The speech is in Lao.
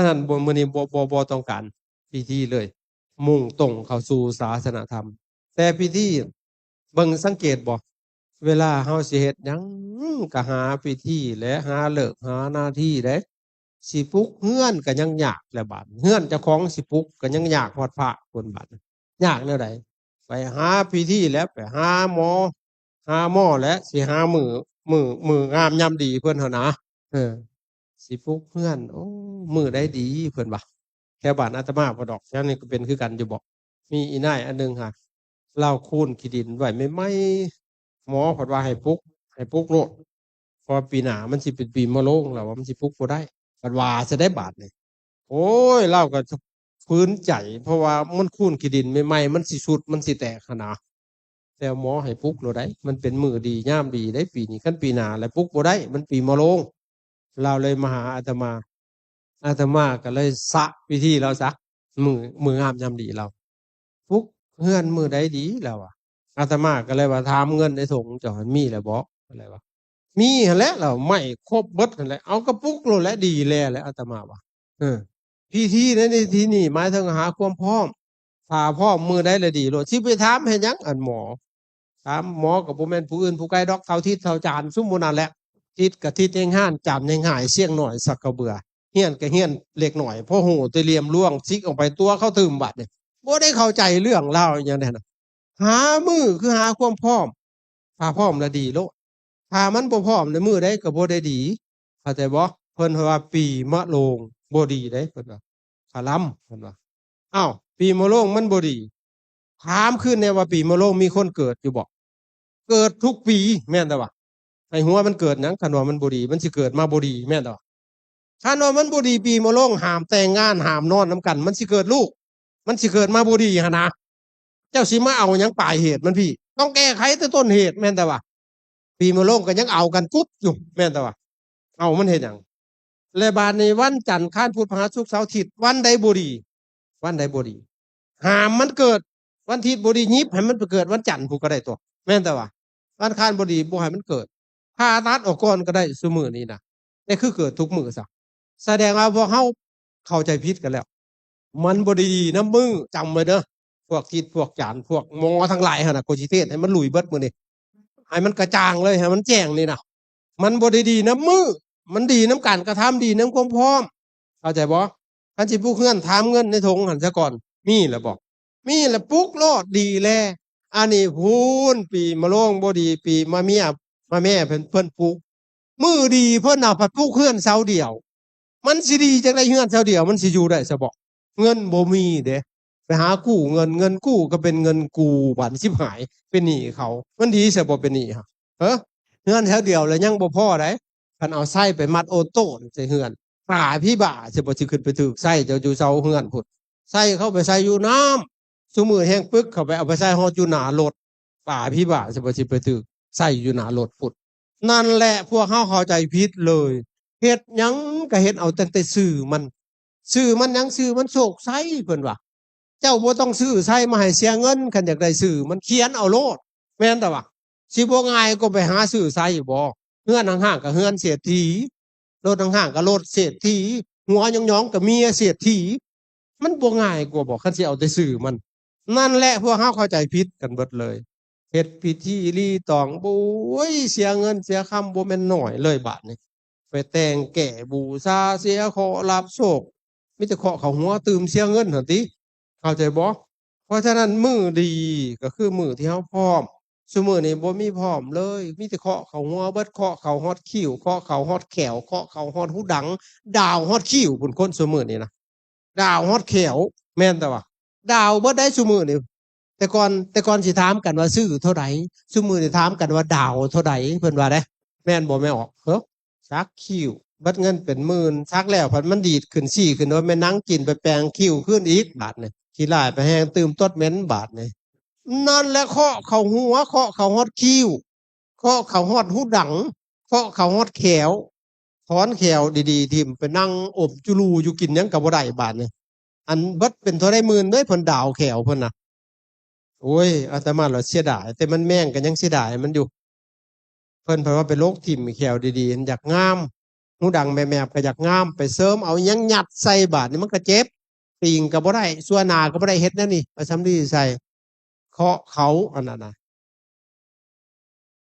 ນັ້ນບໍ່ ມື້ນີ້ບໍ່ ບໍ່ ບໍ່ຕ້ອງການພິທີເລີຍ ມຸ່ງຕົງເຂົ້າສູ່ສາສະນະທຳ. ແຕ່ພິທີ ເບິ່ງສັງເກດບໍ່ ເວລາເຮົາຊິເຮັດຫຍັງ ກໍຫາພິທີ ແລະ ຫາເລີກຫານາທີເດ້. ຊິປຸກເຮືອນກໍຍັງຍາກແລ້ວບາດ ເຮືອນເຈົ້າຂອງຊິປຸກກໍຍັງຍາກຮອດພະພຸ້ນບາດ. ຍາກແນວໃດ? ໄປຫາພິທີແຫຼະ ໄປຫາໝໍ ຫາໝໍແຫຼະ ຊິຫາມື້ ມື້ ມື້ງາມຍາມດີເພິ່ນຫັ້ນນະ. ເອີ ຊິປຸກເຮືອນ ໂອ້ ມື້ໃດດີ ເພິ່ນວ່າ. ແຖວບ້ານອາດຕະມາບໍ່ດອກ ແຖວນີ້ກໍເປັນຄືກັນຢູ່ບໍ? ມີອີ່ນາຍອັນໜຶ່ງຫັ້ນ ລາວຄູນຂີ້ດິນໄວ້ໃໝ່ໆ ໝໍເພິ່ນວ່າໃຫ້ປຸກ ໃຫ້ປຸກໂລດ ເພາະວ່າປີໜ້າມັນຊິເປັນປີມະໂລງ ລາວວ່າມັນຊິປຸກບໍ່ໄດ້ ເພິ່ນວ່າຊະໄດ໋ບາດນີ້. ໂອ້ຍ ລາວກໍຝືນໃຈ ເພາະວ່າມັນຄູນຂີ້ດິນໃໝ່ໆ ມັນຊິຊຸດ ມັນຊິແຕກຫັ້ນນະ. ແຕ່ໝໍໃຫ້ປຸກໂລດໃດ໋ ມັນເປັນມື້ດີຍາມດີໃດ໋ປີນີ້ ຄັນປີໜ້າແລ້ວປຸກບໍ່ໄດ້ ມັນປີມະໂລງ. ລາວເລີຍມາຫາອາດຕະມາ ອາດຕະມາກໍເລີຍສະພິທີລາວຊະ ມື້ ມື້ງາມຍາມດີລາວ ປຸກເຮືອນມື້ໃດດີ ລາວວ່າ. ອາດຕະມາກໍເລີຍວ່າ ຖາມເງິນໃນຖົງເຈົ້າຫັ້ນມີແລ້ວບໍ? ລາວວ່າ ມີຫັ້ນແຫຼະ ລາວ ໄມ້ຄົບເບິດຫັ້ນແຫຼະ. ເອົາ ກໍປຸກໂລດແຫຼະ ດີແລ້ວແຫຼະ ອາດຕະມາວ່າ. ເອີ ພິທີໃນທີ່ນີ້ໝາຍເຖິງຫາຄວາມພ້ອມ ຖ້າພ້ອມມື້ໃດລະດີໂລດ ຊິໄປຖາມເຮັດຫຍັງ ອັນໝໍ ຖາມໝໍກໍບໍ່ແມ່ນຜູ້ອື່ນຜູ້ໄກດອກ ເຖົ້າທິດເຖົ້າຈານ ຊຸມໝູ່ນັ້ນແຫຼະ. ທິດກໍທິດແຮງຮ້ານ ຈານແຮງຮ້າຍ ຊຽງນ້ອຍສັກກະເບືອ ຮຽນກໍຮຽນເລັກນ້ອຍ ພໍຮູ້ແຕ່ຫຼ່ຽມລວງ ຊິກອອກໄປຕົວະເຂົາຕື່ມບາດນີ້. ບໍ່ໄດ້ເຂົ້າໃຈເລື່ອງລາວອີ່ຫຍັງໃດຫັ້ນນະ. ຫາມື້ຄືຫາຄວາມພ້ອມ ຖ້າພ້ອມລະດີໂລດ ຖ້າມັນບໍ່ພ້ອມໃນມື້ໃດກໍບໍ່ໄດ້ດີ ເຂົ້າໃຈບໍ່? ເພິ່ນວ່າປີມະໂລງບໍ່ດີເດ້ ເພິ່ນວ່າ ຄະລຳ ເພິ່ນວ່າ. ອ້າວ ປີມະໂລງມັນບໍ່ດີ ຖາມຄືນແດ່ວ່າ ປີມະໂລງມີຄົນເກີດຢູ່ບໍ່? ເກີດທຸກປີ ແມ່ນແຕ່ວ່າ ໃຫ້ຫົວມັນເກີດຫຍັງ? ຄັນວ່າມັນບໍ່ດີ ມັນຊິເກີດມາບໍ່ດີ ແມ່ນແຕ່ວ່າ. ຄັນວ່າມັນບໍ່ດີ ປີມະໂລງຫ້າມແຕ່ງງານ ຫ້າມນອນນຳກັນ ມັນຊິເກີດລູກ ມັນຊິເກີດມາບໍ່ດີຫັ້ນນະ. ເຈົ້າຊິມາເອົາຫຍັງປາຍເຫດມັນພີ້? ຕ້ອງແກ້ໄຂແຕ່ຕົ້ນເຫດ ແມ່ນແຕ່ວ່າ ປີມະໂລງກໍຍັງເອົາກັນກຸບຢູ່ ແມ່ນແຕ່ວ່າ ເອົາມັນເຮັດຫຍັງ? ແລະບາດນີ້ ວັນຈັນ ຄານ ພຸດ ພະຫັດ ສຸກ ເສົາ ອາທິດ ວັນໃດບໍ່ດີ ວັນໃດບໍ່ດີ ຫ້າມມັນເກີດ. ວັນທິດບໍ່ດີ ຫຍິບໃຫ້ມັນໄປເກີດວັນຈັນພຸ້ນກໍໄດ້ຕົວະ ແມ່ນແຕ່ວ່າ ວັນຄານບໍ່ດີ ບໍ່ໃຫ້ມັນເກີດ ຜ່າຕັດອອກກ່ອນກໍໄດ້ຊຸມື້ນີ້ນະ. ແຕ່ຄືເກີດທຸກມື້ຊະ ສະແດງວ່າພວກເຮົາເຂົ້າໃຈຜິດກັນແລ້ວ. ມັນບໍ່ໄດ້ດີນຳມື້ ຈຳໄວ້ເດີ ພວກທິດ ພວກຈານ ພວກໝໍທັງຫຼາຍຫັ້ນນະ. ຂ້ອຍຊິເທດໃຫ້ມັນລຸຍເບິດມື້ນີ້ ໃຫ້ມັນກະຈ່າງເລີຍ ໃຫ້ມັນແຈ້ງນີ້ນະ. ມັນບໍ່ໄດ້ດີນຳມື້ ມັນດີນຳການກະທຳ ດີນຳຄວາມພ້ອມ ເຂົ້າໃຈບໍ່? ຄັນຊິປຸກເຮືອນ ຖາມເງິນໃນຖົງຫັ້ນຊະກ່ອນ ມີແລ້ວບໍ່? ມີແລ້ວປຸກໂລດ ດີແລ້ວ. ອັນນີ້ພຸ້ນ ປີມະໂລງບໍ່ດີ ປີມະເມຍ ມະແມ່ເພິ່ນ ເພິ່ນປຸກ ມື້ດີເພິ່ນນະ ພັດປຸກເຮືອນເສົາດຽວ. ມັນຊິດີຈັ່ງໃດ ເຮືອນແຖວດຽວມັນຊິຢູ່ໄດ້ຊະບໍ? ເງິນບໍ່ມີເດ້ ໄປຫາກູ້ເງິນ ເງິນກູ້ກໍເປັນເງິນກູ້ ບາດຊິບຫາຍເປັນໜີ້ເຂົາ. ມັນດີຊະບໍເປັນໜີ້ຫັ້ນ? ເອີ ເຮືອນແຖວດຽວແລ້ວຍັງບໍ່ພໍໃດ໋ ຄັນເອົາໄຊໄປມັດໂອນໂຕນໃສ່ເຮືອນ ຕາຍພິບາດຊະບໍ ຊິຂຶ້ນໄປຖືກໄຊເຈົ້າຢູ່ເສົາເຮືອນພຸ້ນ. ໄຊເຂົາໄປໃສ່ຢູ່ນ້ຳ ຊຸມື້ແຮງປຶກ ເຂົາໄປເອົາໄປໃສ່ຮອດຢູ່ໜ້າລົດ ຕາຍພິບາດຊະບໍ ຊິໄປຖືກໃສ່ຢູ່ໜ້າລົດພຸ້ນ. ນັ້ນແຫຼະ ພວກເຮົາເຂົ້າໃຈຜິດເລີຍ ເຮັດຫຍັງກໍເຮັດເອົາຕັ້ງແຕ່ຊື່ມັນ ຊື່ມັນຫຍັງ? ຊື່ມັນໂຊກໄຊ ເພິ່ນວ່າ. ເຈົ້າບໍ່ຕ້ອງຊື້ໄຊມາໃຫ້ເສຍເງິນ ຄັນຢາກໄດ້ຊື່ມັນ ຂຽນເອົາໂລດ ແມ່ນແຕ່ວ່າ. ຊິບໍ່ງ່າຍກວ່າໄປຫາຊື້ໄຊບໍ? ເຮືອນຫ້າງໆກໍເຮືອນເສດຖີ ລົດຫ້າງໆກໍລົດເສດຖີ ຫົວຫຍອງໆກໍເມຍເສດຖີ. ມັນບໍ່ງ່າຍກວ່າບໍ ຄັນຊິເອົາແຕ່ຊື່ມັນ? ນັ້ນແຫຼະ ພວກເຮົາເຂົ້າໃຈຜິດກັນເບິດເລີຍ ເຮັດພິທີລີຕອງ ໂອ້ຍ ເສຍເງິນເສຍຄຳບໍ່ແມ່ນໜ້ອຍເລີຍບາດນີ້. ໄປແຕ່ງແກ້ບູຊາ ເສຍເຄາະລາບໂຊກ ມີແຕ່ເຄາະເຂົ້າຫົວ ຕື່ມເສຍເງິນຫັ້ນຕິ ເຂົ້າໃຈບໍ່? ເພາະສະນັ້ນ ມື້ດີກໍຄືມື້ທີ່ເຮົາພ້ອມ. ຊຸມື້ນີ້ບໍ່ມີພ້ອມເລີຍ ມີແຕ່ເຄາະເຂົ້າຫົວເບິດ ເຄາະເຂົ້າຮອດຄິ້ວ ເຄາະເຂົ້າຮອດແຂ້ວ ເຄາະເຂົ້າຮອດຫູດັງ ດາວຮອດຄິ້ວພຸ້ນ ຄົນຊຸມື້ນີ້ນະ ດາວຮອດແຂ້ວ ແມ່ນແຕ່ວ່າ ດາວເບິດໄດ໋ຊຸມື້ນີ້. ແຕ່ກ່ອນ ແຕ່ກ່ອນຊິຖາມກັນວ່າຊື້ເທົ່າໃດ ຊຸມື້ນີ້ຖາມກັນວ່າດາວເທົ່າໃດ ເພິ່ນວ່າເດ້ ແມ່ນບໍ່ແມ່ອອກ? ເຮີ ສັກຄິ້ວ ເບິດເງິນເປັນໝື່ນ ສັກແລ້ວພັດມັນດີດຂຶ້ນ ຊີ້ຂຶ້ນ ໂດຍແມ່ນໜັງຈີນໄປແປງຄິ້ວຄືນອີກ ບາດນີ້ ຂີ້ລ້າຍໄປແຮງ ຕື່ມຕົດເໝັນບາດນີ້. ນັ້ນແຫຼະ ເຄາະເຂົ້າຫົວ ເຄາະເຂົ້າຮອດຄິ້ວ ເຄາະເຂົ້າຮອດຫູດັງ ເຄາະເຂົ້າຮອດແຂ້ວ ຖອນແຂ້ວດີໆຖິ້ມ ໄປນັ່ງອົມຈຸລູຢູ່ ກິນຫຍັງກໍບໍ່ໄດ້ບາດນີ້. ອັນເບິດເປັນເທົ່າໃດໝື່ນເດ້ ເພິ່ນດາວແຂ້ວເພິ່ນນະ. ໂອ້ຍ ອາດຕະມາລະເສຍດາຍ ແຕ່ມັນແມງກໍຍັງເສຍດາຍມັນຢູ່. ເພິ່ນເພິ່ນວ່າໄປຫຼົກຖິ້ມແຂ້ວດີໆ ມັນຢາກງາມ ຫູດັງແມ່ແມບກໍຢາກງາມ ໄປເສີມເອົາຫຍັງຍັດໃສ່ ບາດນີ້ມັນກໍເຈັບ ຕີງກໍບໍ່ໄດ້ ຊົ່ວໜ້າກໍບໍ່ໄດ້ ເຮັດແນວນີ້ ເອົາສຳລີໃສ່ ເຄາະເຂົາ ອັນນັ້ນນະ